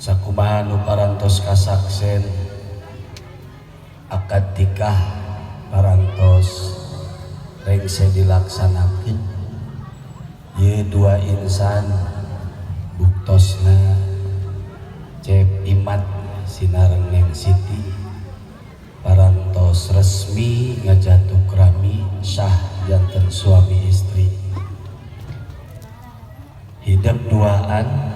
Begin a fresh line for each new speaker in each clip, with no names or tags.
Sakumaha nu parantos kasaksen akad nikah parantos rengse dilaksanakeun. Ieu dua insan buktosna Cep Imat sinareng Neng Siti parantos resmi ngajatuk rami sah janten suami istri. Hidup duaan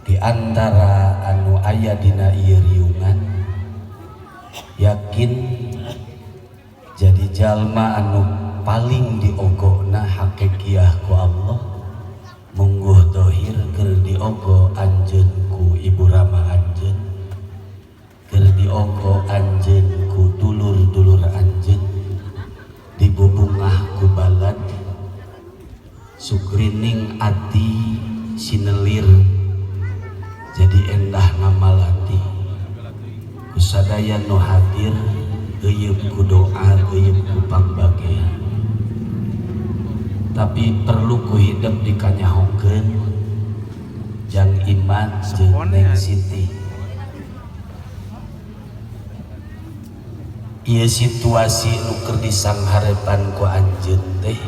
di antara anu aya dina ieu riungan yakin jadi jalma anu paling diogona hakikiah ku Allah mungguh dohir keur diogo anjeun ku ibu rama anjeun, keur diogo anjeun ku dulur-dulur anjeun, dibubungah ku balad sukrining ati sinelir jadi endah ngamalati kusadaya nu hadir geuyeub ku doa geuyeub ku pangbagean. Tapi perlu ku hidup dikanyahokeun jang Iman jeung Neng Siti. Ieu situasi nu keur disangharepan ku anjeun teh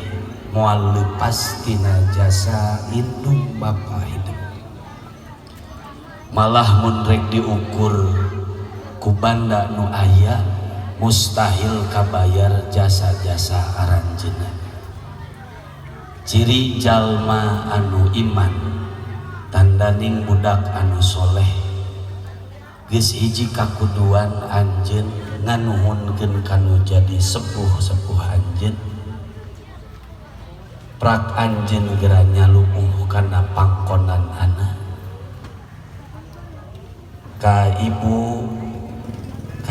moal leupas tina jasa indung bapa hidup. Malah mun rek diukur ku banda nu aya mustahil kabayar jasa-jasa aranjeunna. Ciri jalma anu iman tandaning budak anu soleh geus hiji kakuduan anjeun nganuhunkeun kanu jadi sepuh-sepuh anjeun. Prak anjeun geura nyaluuh kana pangkonan anak. Ka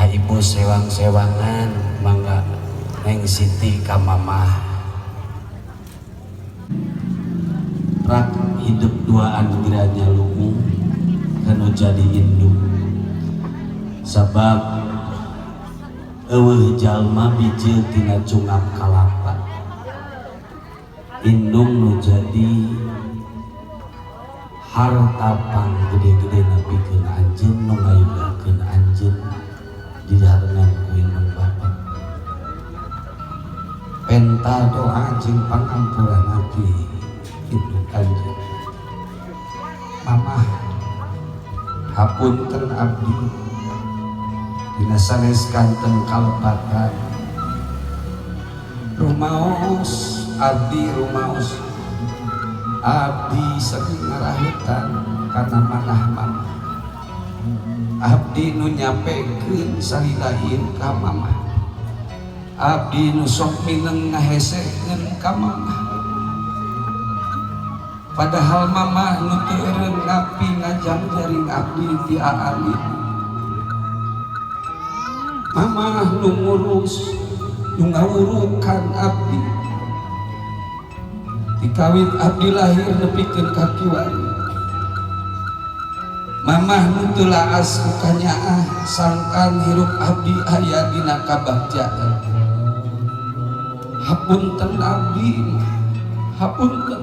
ibu sewang-sewangan mangga Neng Siti ka mamah. Prak hidup duaan geura nyaluuh kanu jadi induk. Sabab eueuh jalma bijil tina cungap kalapa. Indung nu jadi harta pang gede-gede napikeun anjeun nu ngayugakeun anjeun didarengan ku indung bapa. Penta doa jeung pangampura nabi indung anjeun. Mamah hapunten abdi dina sanes kanten kalepatan. Rumaos abdi rumaos abdi sering ngarahutan kana manah mamah. Abdi nu nyapekeun salila ieu ka mamah. Abdi nu sok mineng ngahesekeun ka mamah. Padahal mamah nu teu eureun ngapi ngajang jaring abdi ti aalin. Mamah nu ngurus nu ngawurukan abdi. Dikawit abdi lahir nepikeun ka kiwari. Mamah nu teu laas ku kanyaah sangkan hirup abdi aya dina kabagjaan. Hapunten abdi, hapunten.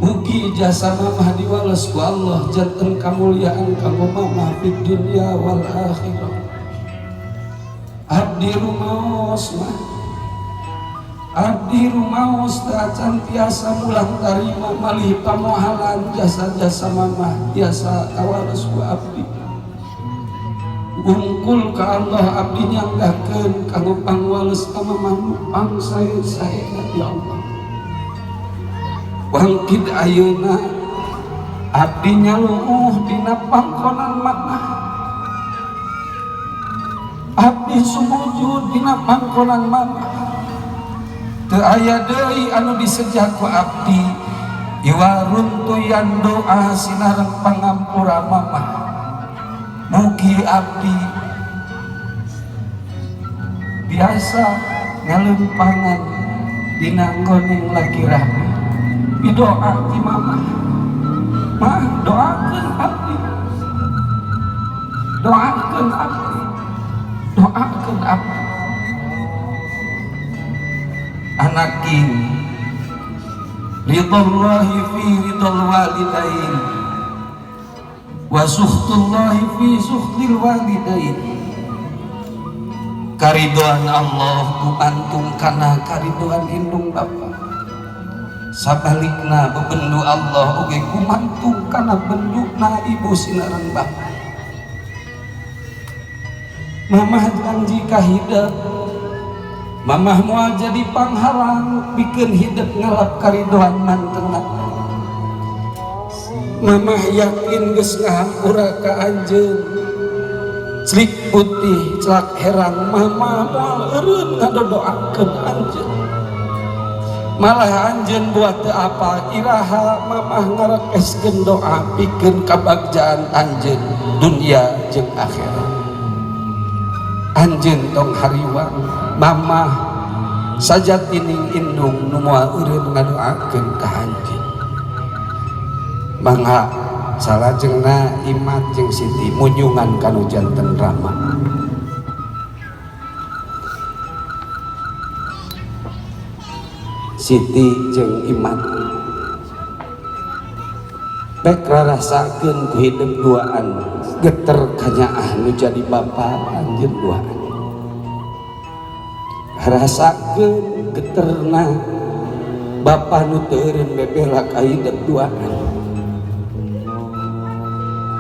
Mugi jasa mamah diwales ku Allah janten kamuliaan kanggo mamah fid dunya wal akhirah. Abdi rumaos mah, abdi rumaos teu acan tiasa mulang tarima malih pamohalan jasa-jasa mamah tiasa kawales ku abdi. Ungkul ka Allah abdi nyanggahkeun kanggo pangwales ka mamah nu pangsae-saena ya Allah. Wangkid ayeuna abdi nyaluuh dina pangkonan mamah. Abdi sumujud dina pangkonan mamah. Teu aya deui anu disejah ku abdi iwal runtuyan doa sinareng pangampura mamah. Mugi abdi biasa ngalempangan dina nggoning lagi rahmi. Doa ti mamah. Mah doakeun abdi. Doakeun abdi. Doakeun abdi. Anak king Ridallahi fi ridal walidain wa sukhtullahi fi sukhtil walidain. Karidoan Allah gumantung kana karidoan indung bapa. Sabalikna bebendu Allah oge gumantung kana benduna ibu sinaran bapa. Mamah janji ka hidep, mamah moal jadi panghalang pikeun hidep ngalap karidoan mantena. Mamah yakin geus ngahampura ka anjeun. Celik putih celak herang mamah moal eureun ngadodoakeun anjeun. Malah anjeun buat teu apa iraha mamah ngarekeskeun doa pikeun kabagjaan anjeun dunia jeung akhirat. Anjeun tong hariwang mamah sajatining indung nu moal eureun ngadoakeun ka anjeun. Mangga salajengna Imat jeung Siti munyungan kanu janten rama. Siti jeung Imat bek rarasakeun ku hidep duaan geter kanyaah nu jadi bapa anjeun duaan. Rasakeun geterna bapa nu teu eureun bebela ka hidep duaan.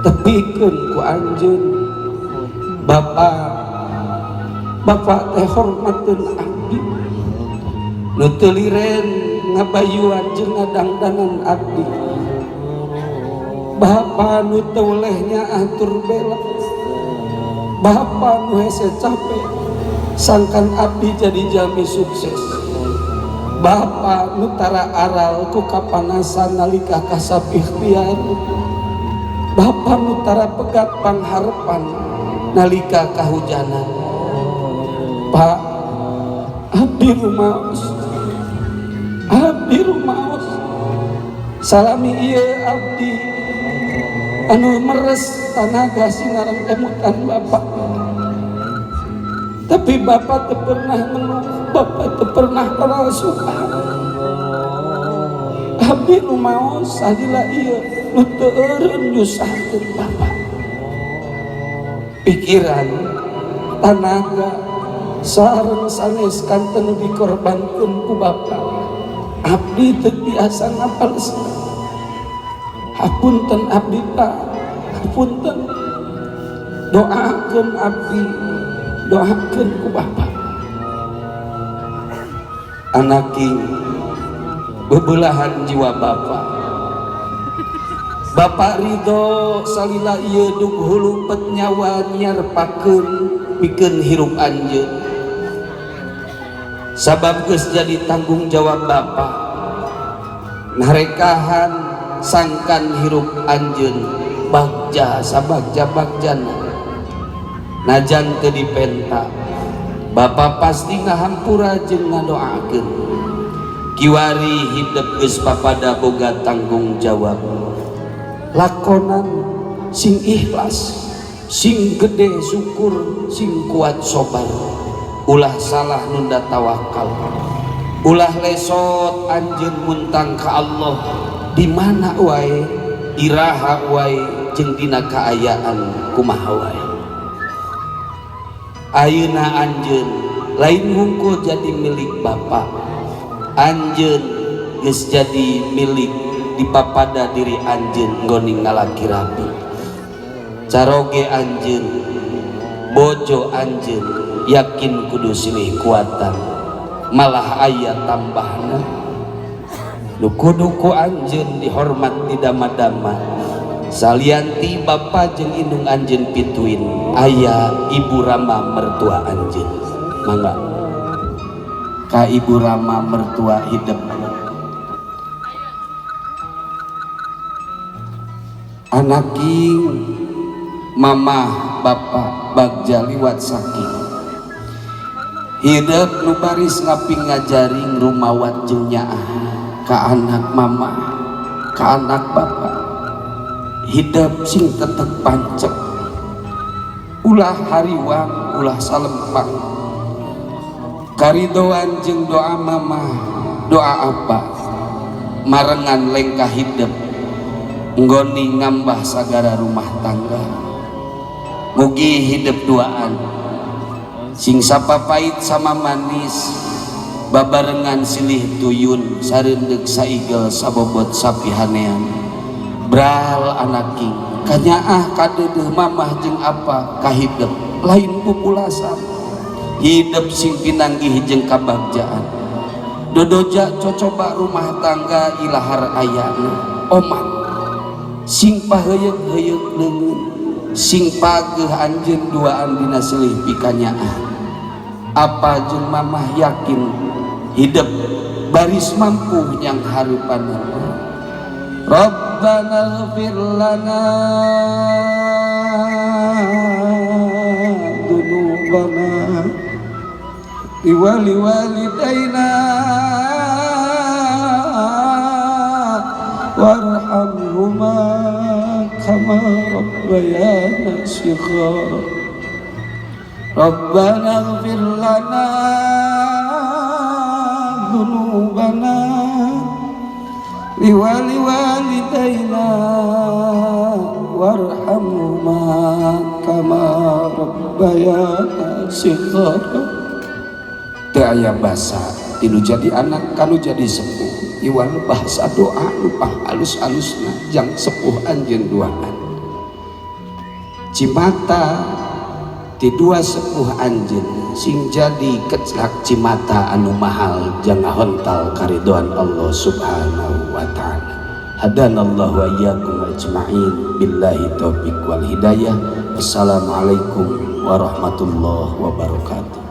Tepikeun ku anjeun bapa, bapa teh hormateun abdi nu teu liren ngabayuan jeung ngadangdanan abdi. Bapa nu teu welehnya atur bela, bapa nu hese capek sangkan abdi jadi jalmi sukses. Bapa nu tara aral ku kapanasan nalika kasab ikhtiar. Bapa nu tara pegat pangharepan nalika kahujanan. Pak, abdi rumaos, abdi rumaos, salami ieu abdi anu meres tanaga sinaran emutan bapak. Tapi bapak teu pernah ngeluh, bapak teu pernah rasukan. Abdi rumaos salila ieu nu teu eureun nyusahkeun bapak. Pikiran, tanaga, sareng sanes kanten nu dikorbankeun ku bapak. Abdi teu biasa ngapalesna. Hapunten abdi Pak, hapunten. Doakeun abdi, doakeun ku bapak. Anaking bebelahan jiwa bapak. Bapak ridho salila ieu dug hulu pet nyawa nyarpakeun pikeun hirup anjeun. Sabab geus jadi tanggung jawab bapak narekahan sangkan hirup anjeun bagja sabagja bagjana. Najan teu dipenta bapak pasti ngahampura jeung ngadoakeun. Kiwari hidep geus papada boga tanggung jawab. Lakonan sing ikhlas, sing gede syukur, sing kuat sobar. Ulah salah nunda tawakal, ulah lesot anjeun muntang ka Allah. Di mana wae, iraha wae, jeung dina kaayaan kumaha wae. Ayeuna anjeun lain hungkul jadi milik bapak, anjeun geus jadi milik dipapada diri anjeun nggone ngalaki rabi. Caroge anjeun, bojo anjeun yakin kudu silih kuatan, malah aya tambahna. Nu kudu ku anjeun dihormat di dama-dama. Salianti bapa jeung indung anjeun pituin, aya ibu rama mertua anjeun. Mangga ka ibu rama mertua hidep. Anaking mamah bapak bagja liwat saking hidep nu baris ngaping ngajaring rumawat jeung nyaah ka anak mamah ka anak bapak. Hidep sing tetep pancek, ulah hariwang ulah salempang. Karidoan jeung doa mamah doa apa Marengan lengkah hidup nggoni ngambah sagara rumah tangga. Mugi hidup duaan sing sapapait sama manis, babarengan silih tuyun, sareundeg saigel sabobot sapihanean. Bral anaking kanyaah kadeudeuh mamah jeung apa kahidep lain pupulasan, hidup sing pinanggih jeung kabagjaan. Dodoja cocoba rumah tangga ilahar ayana omat, sing paheuyeuk-heuyeuk leungeun, sing pageuh anjeun duaan dina silih pikanyaah. Apa jeung mamah yakin hidup baris mampu nyang hareupanana. Rabbana ighfir lana dzunubana wa liwalidayna warhamhuma kama rabbayana shighara. Rabbana ighfir lana dzunubana wa liwalidayna warhamhuma kama rabbayana shighara. Teu aya basa tinu jadi anak kanu jadi sepuh, iwan bahasa doa lupa alus-alusna jang sepuh anjeun duaan. Cimata ti dua sepuh anjeun sing jadi keclak cimata anu mahal jang ngahontal karidoan Allah Subhanahu wa taala. Hadanallahu wa iyyakum ajmain, billahi taufik wal hidayah. Wassalamualaikum warahmatullahi wabarakatuh.